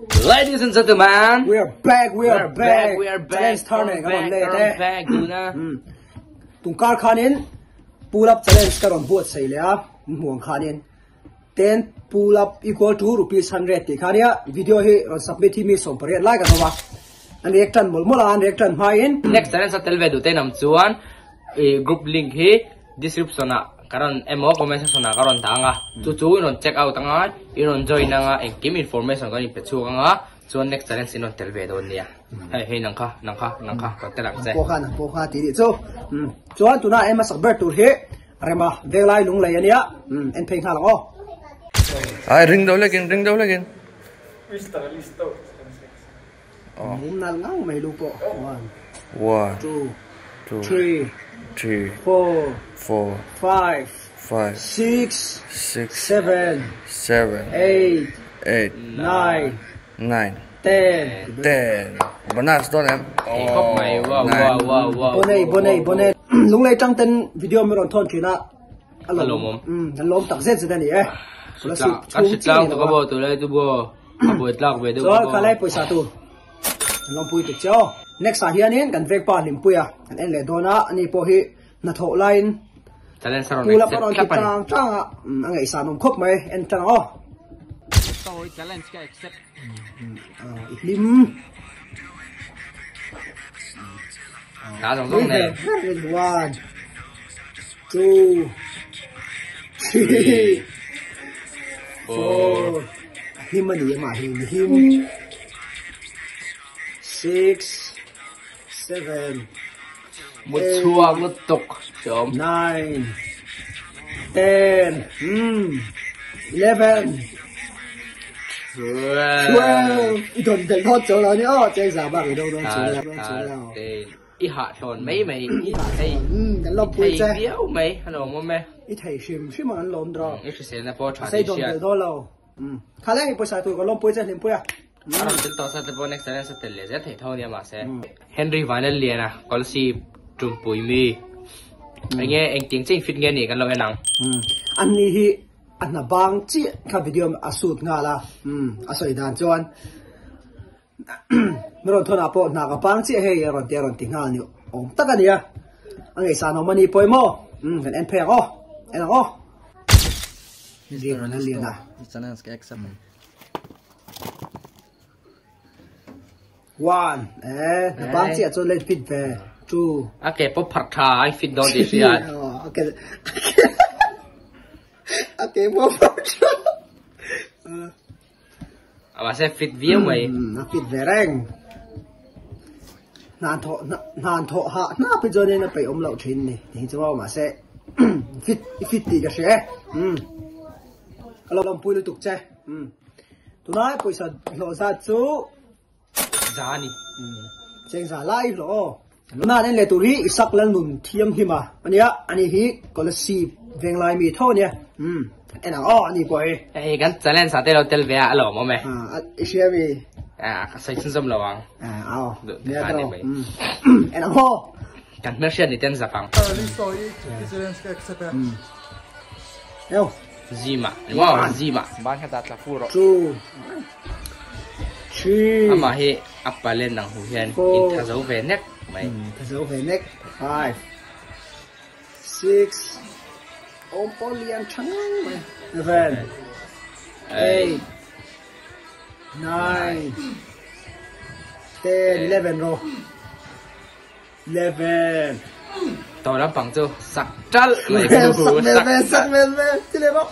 Ladies and gentlemen, We are back, we are back. we are back. Challenge thar nei ka rawn let e. Back tuna. Tungkar khanin pull up challenge ka rawn buatsaih leh a, hmuang khanin 10 pull up equal to rupees 100 tih kha nia video hi rawn submit hi mi 18 lai kan awm a. An react tan mawlh mawlh a, an react tan hmain Next challenge a tel ve duh te nam chuan i group link hi description ah ka rawn emaw comment section ah ka rawn dah ang a, chu chu i rawn check out anga i rawn join anga engkim information kan inpe chhuak anga chuan next challenge in rawn tel ve dawn nia. Hei hei nang kha nang kha nang kha rawn tel ang che. Nang pawh kha nang pawh kha tih nih chu. Chuan tuna en hmasak ber tur hi Rema Venglai Lunglei ania en phei nghal ang aw. Ai ring deuh hlekin ring deuh hlekin. Mum nal ngang mai lu pawh. One, One, two, two, three, three, four, four, five, five, six, six, seven, seven, eight, eight, nine, nine, ten. ten. Bonus dawn em? Thei khawp mai. Wow, wow, wow, wow. Bonei, bonei, bonei. Lunglei tang ten video mi rawn thawn thin a. A lawmawm. An lawm tak zet zet a ni e. Kan hritlang tu ka bo tu lai tu bo. A buai tlak ve deuh Chuan khalai pawisa tu an lawmpui tuk che aw. Next ah hianin kan vek pa Hlimpuia kan en leh dawn a, ani pawh hi hnathawh laiin Challenge a rawn pull up a accept rawn ti thlap a ni. tang tang a, a ngaihsan awm khawp mai, en tang aw. Sawi challenge ka accept. I hlim. Hna zawng zawng nei. One, two, three, four. A hlim a ni amah hi ni hlim. Six, seven, Mut chhuak lutuk hriawm. Nine, ten, 11, 12. I dawn belh dawn chu lo ni aw, cheng za bak i dawn dawn chu lo. I hah thlawn mai mai, i thei kan lawm pui che. Thei viau mai, a lawm awm e. I thei hrim hrim ang an lawm draw. I hriselna pawh tha tih hriat. Sei dawn belh dawn lo. Kha leng i pawisa tur ka lawm pui che hlim pui a. A rawn tel tawh sa te pawh next challenge a tel leh zel theih tho ania mahse Henry Vanlalliana Kolsip Tumpui mi enge engtiang chiah in fit nge nih kan lo en ang. An ni hi a hna bang chiah kha video a shoot nghal a, a sawi dan chuan mi rawn thawn ah pawh hna ka bang chiah hei a rawn ti a rawn ti nghal ni awm tak a nia, a ngaihsan awm a ni pawimawh kan en phei ang aw, en ang aw. Henry Vanlalliana. One, eh, na bang chiah chuan let fit ve. Two. A ke pawh pharh tha a fit dawn tih hriat. A ke a ke pawh pharh tha. A mahse fit viau mai. A fit ve reng. Hna thawh hna thawh hah hnap hi chuanin a peih awm loh thin ni. Ti hi chu mahse fit fit tih ka hria e. Ka lo lawmpui lutuk che. Tunai pawisa hlawh zat chu za a ni. Cheng za lai hlawh aw. Tuna an en leh tur hi Isak Lalnun Thianghlim a ania, ani hi Kolasib Venglai mi tho ania. En ang aw ani pawh hi. Hei kan challenge ah te lo tel ve a, a lawmawm e. I hria mi? Ka sawi chhunzawm lo ang. Aw, nia tawh. En ang aw. Kan hmelhriat ni ten zak ang. Eo. Zima, wow, Zima. Ban kha dah tla fu rawh. Two, three. Amah hi a palen ang hu hian in tha zo ve nek mai. Tha zo ve nek. Five, six, awm pawh lian tha ngang mai. Seven, eight, nine, ten, 11 rawh. 11. Tawh lampang chu sak ṭalh mai ka sak vel ve sak vel ve ti leh bawk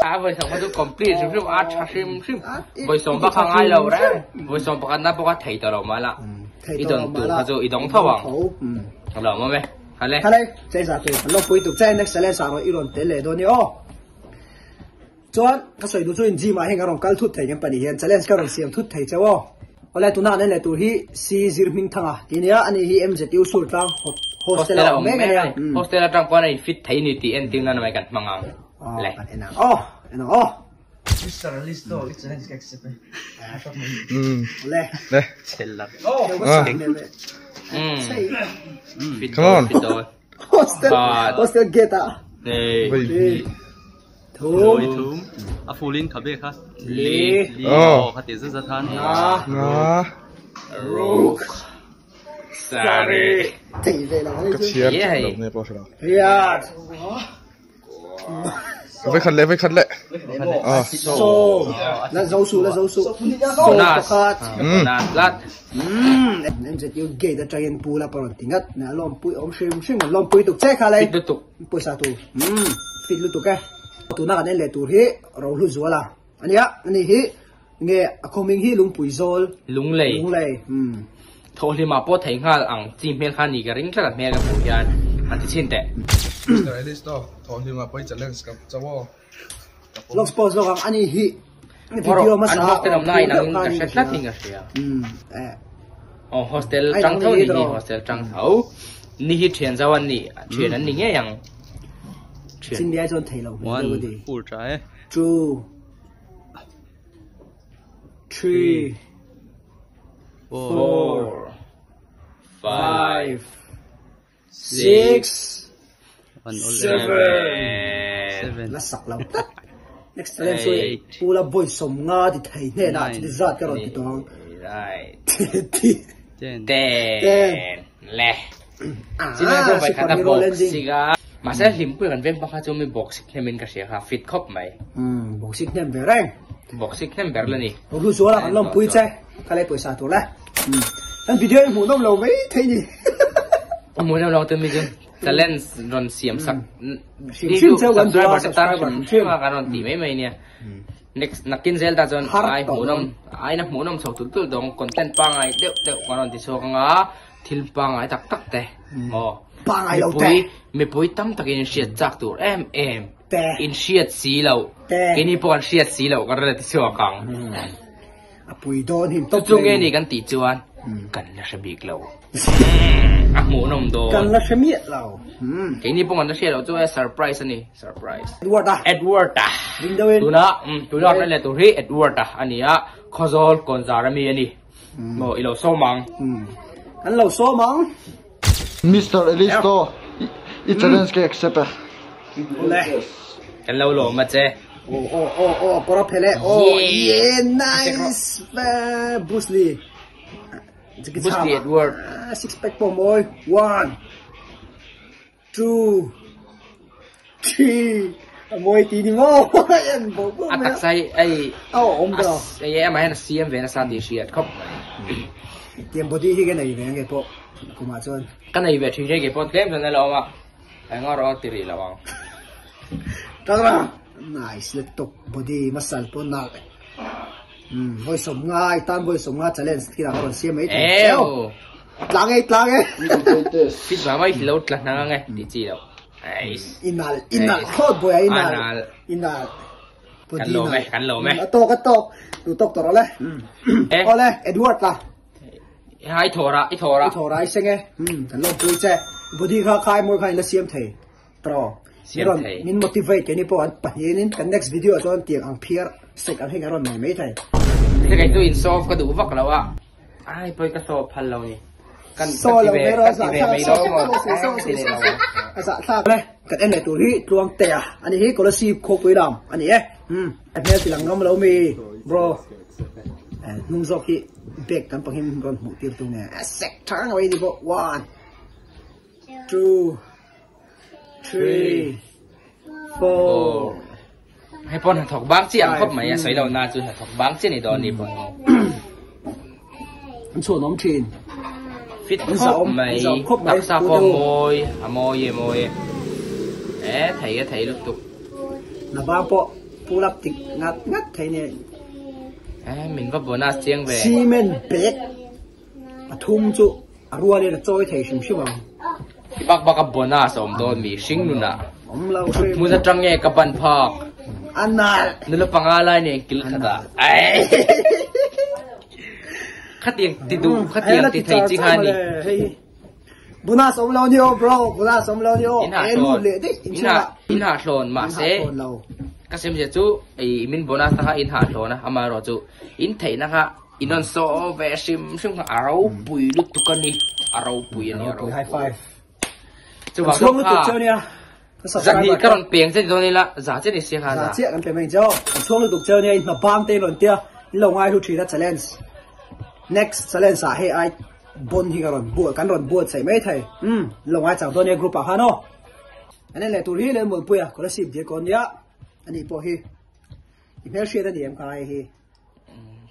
A vawi sawm kha chu complete hrim hrim a tha hrim hrim vawi sawm bak kha ngai lo reng vawi sawm pakhat na pawh kha thei tawh lo mah la i dawn tur kha chu i dawng tho ang a lawm awm e hale hale chei za tur kan lo pui tuk che next challenge ah i rawn tel leh dawn ni aw Chuan ka sawi duh chu in gym ah hian ka rawn kal thut thei kan pahnih hian challenge ka rawn siam thut thei cheu aw. Awle tuna an en leh tur hi Si Zir Hming Thanga tih ania, ani hi MZU Surtlang hostel a awm mek ania. Hostel atang pawn a in fit thei ni tih entir nan mai kan hmang ang le. Kan en ang aw, en ang aw. Mister Listo i challenge ka accept e. Awle. Le. Chel la. Come on. Hostel, hostel gate ah. Nei. Thum. A A full in khabe kha. Li. Li. Oh. Kha ti zat zat khan. Nga. Nga. Ruk. Sari. Thei ve lo Ka chhiar Yeah. lo nge pawh hre lo. Riat. Vai khat leh, vai khat leh. Ah. So. La zo su, la zo su. So Bonus. pakhat. Bonus tlat. MZU gate atangin pu la paron tingat na lom pui om hrim hrim lom pui tuk che kha lai. Fit lutuk. Pawisa tur. Fit lutuk e. Tuna kan en leh tur hi Rohlu Zuala ania. Ani hi nge a khawming hi Lungpui Zawl. Lunglei. Lunglei. Thawhhlima pawh thei nghal ang chi hmel kha ni ka ring tlat a hmel ka hmuh hian an ti chhin teh. Mister Ellis to thawhhlima pawh i challenge ka chauh aw. Log sports log ang ani hi video hmasa an hostel awmna a inang in ka hre tlat in ka hria. Aw hostel tang tho ni hi hostel tang tho ni hi thian zau an ni thian an ni ngei ang. Chin biai chuan thei lo hmel deuh a ti. One full tha e. 2 3 4 5 6 7 La sak lo tlat. Next challenge chu Pu la boy sawm nga ti thei hnenah chi ti zat ka rawn ti tawh ang. 10 le. China chu vai khat a box sik a. Mahse hlimpui kan veng pakhat chu mi box sik hnem in ka hria kha fit khawp mai. Box sik hnem ve reng. Box sik hnem ber la ni. Ru zuala kan lawmpui che. Ka lei pawisa tur le. Kan video hi hmuhnawm lo mai thei ni. Hmuhnawm lo te mi chu challenge rawn siam sak. Hrim hrim cheu kan duh a subscriber te tan hrim hrim a kan rawn ti mai mai nia. Next nakin zel ta chuan ai hmuhnawm ai na hmuhnawm chho tul tul dawng content pangai deuh deuh kan rawn ti chhuak anga thil pangai tak tak te maw Pangai lo te. Mipui tam takin in hriat chak tur em em Te. In hriat si lo Te. Keini pawh kan hriat si lo kan rawn ti chhuak ang. A pui dawn him tawp Chu nge ni kan tih chuan kan la hre bik lo. A hmuhnawm dawn. Kan la hre miah lo. Keini pawh kan la hriat loh chu e surprise a ni, surprise. Edward a. Edward a. Ring deuh in. Tuna tuna kan leh tur hi Edward a a ni a, Khawzawl Kawnzar ami a ni. Maw i lo sawm ang. Kan lo sawm ang. Mister Elisto, i challenge ka accept e. Awle. Kan lo lawm a che. Oh oh oh oh pawr a phel e. Oh yeah nice Bruce Lee. Bruce Lee Edward. Six pack pawh mawi. One two three a mawi ti ni maw. En bawk bawk A taksa hi ei a awm ta. Ei amah hian a siam ve nasa tih hriat khawp mai. Tiang body hi ka nei ve ang ke pawh kumah chuan. Ka nei ve thin ke pawh tlem chuan a la awm a. Eng erawh a ti rih lo ang. Takra nice le top body muscle pawh nalh vawi sawm nga i tan vawi sawm nga challenge khi lah rawn siam mai thei Eo tlang e tlang e fit vang mai lo tla hnang ang e ti chi lo Eish inal inal thlawt buai a inal inal kan lawm e kan lawm e a tawk a tawk tu tawk tawh rawh le awle Edward la I thawh i thawh i thawh i seng e kan lawmpui che body kha khai mawi khan i la siam thei Tro. Siam thei. Min motivate keini pawh an pahnihin kan next video ah chuan tiang ang phiar sek ang hi kan rawn nei mai thei. Hei kei chu in solve ka duh vak lo a. Ai pawi ka solve phal lo ni. Kan Saw lo ve mai rawh kan ti ve mai lo maw. Ti leh lo. A zah thlak le. Kan en leh tur hi tluang te a ani hi Kolasib khawpui lam ani e. A hmel ti lang ngam lo mi bro. Hnung zawk hi bag kan pangin rawn hmuh tir tu nge. A sek tha ngei ni bawk. One two 3 4 Hei pawh hnathawk bang chi ang khawp mai a sawi lo na chu hnathawk bang chi ni dawn ni pawh. An chhuan awm thin. Fit khawp mai. Taksa pawh mawi a mawi e mawi e. E thei a thei lutuk. Na bang pawh pull up tik ngat ngat thei ni. E min va bonus chiang ve. Cement bag pathum chu A rual in a chawi thei hrim hrim ang. Ti bak bak a bonus a awm dawn mi hring nun ah. Awm lo hrim. Hmun atang nge ka ban phak. A nalh. Nula panga lai nen kil khat ah. Khatiang ti duh khatiang ti thei chi kha ni. Bonus awm lo ni aw bro bonus awm lo ni aw. In ha thlawn. In ha thlawn mahse ka sim zia chu ei min bonus na kha in ha thlawn a amaherawh chu in theihna kha In rawn saw ve hrim hrim kha a ropui lutuk a ni, a ropui a ni, a ropui. High five. Chuvang chu kha, Zahnih ka rawn peng che ni dawn ila, za che ni sia kha za. Za chiah kan pe mai ang che aw. Kan chhuang lutuk cheu nia, i hna bang te rawn tia, in lo ngai hlu thin a challenge. Next challenge ah hei ai bon hi ka rawn buat, kan rawn buatsaih mai thei. Umm, in lo ngai chang dawn nia group ah khan aw. An en leh tur hi Lalmuanpuia scholarship dir kawn nia, ani pawh hi i hmelhriat a ni em kha hei hi.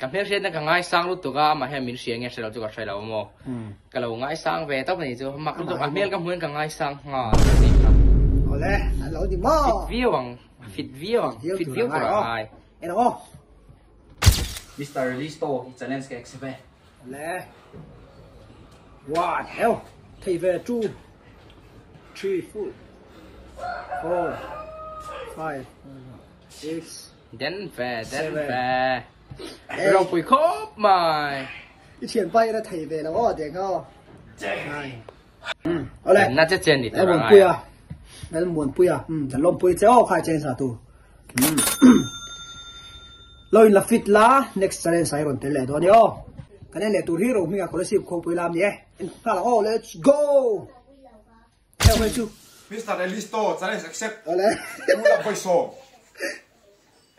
Ka hmelhriatna ka ngaisang lutuk a, amah hian min hria nge hre lo chu ka hre lo maw. Ka lo ngaisang ve tawp a ni chu, mak lutuk a hmel ka hmu hian ka ngaisang nghal a ni kha. Awle, an lo ni maw? Fit viau ang, fit viau ang, fit viau tur a ngai. En ang aw. Mister Listo i challenge ka accept e. Awle. One, heo, thei ve, two, three, four, four, five, six, Den ve, den ve. Ropui khawp mai. I thianpa hian a thei ve lo aw deng aw. Awle. Na che chen ni tur angai. Lalmuanpuia. Lalmuanpuia. Kan lawmpui che aw khai chen sa tu. Lo in la fit la next challenge sai rawn tel leh dawn ni aw. Kan en leh tur hi Rohminga scholarship khawpui lam ni e. En nghal ang aw let's go. Heo hei chu. Mister Elisto challenge accept. Awle. Pu la pawih sawm.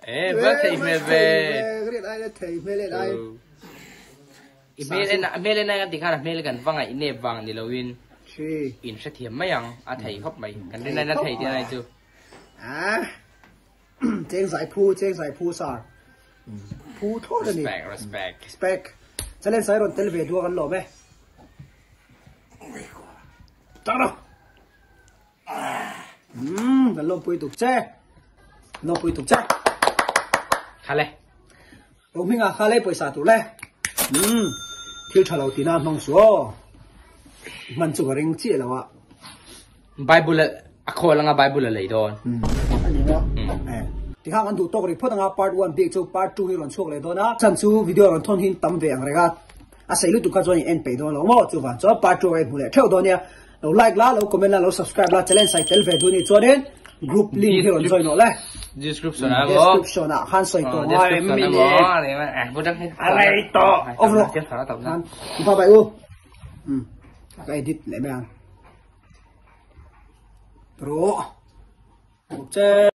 Eh, va thei hmel ve. Ka riat ai la thei hmel en ai. I hmel en hmel en ai kan ti khan a hmel kan va ngaih nep vang ni loin in hrethiam mai ang a thei khawp mai. Kan rin ain a thei tih anai chu. Ah. Cheng zai phu, cheng zai phu sar. Phu thlawt ani. Respect, respect. Respect. Challenge sai rawn tel ve duak an lawm e. Tang rawh. Umm, kan lawmpui tuk che. Lawmpui tuk che. Khale. Rohminga khale pawisa tur le. Umm, thil tha lo tina hmang su aw. Hman chu ka ring chiah lo a. Bible a khawl anga Bible a lei dawn. Ani maw? Eh. Tikha kan duh tawk ri phawt anga part 1 bik chu part 2 hi rawn chhuak leh dawn a. Chan chu video rawn thawn hin tam ve ang reng a. A sei lutuk kha chuan in en peih dawn lo maw? Chuvang chuan part 2 a hmu leh theuh dawn nia. Lo like la, lo comment la, lo subscribe la, challenge sai tel ve duh ni chuanin group link hi rawn join rawh le. Description ah maw? Description ah khan sawi tawh ngai. Description ah maw? A rei tawh. Off rawh. Bye bye u. Ka edit leh mai ang. Rawh. Che.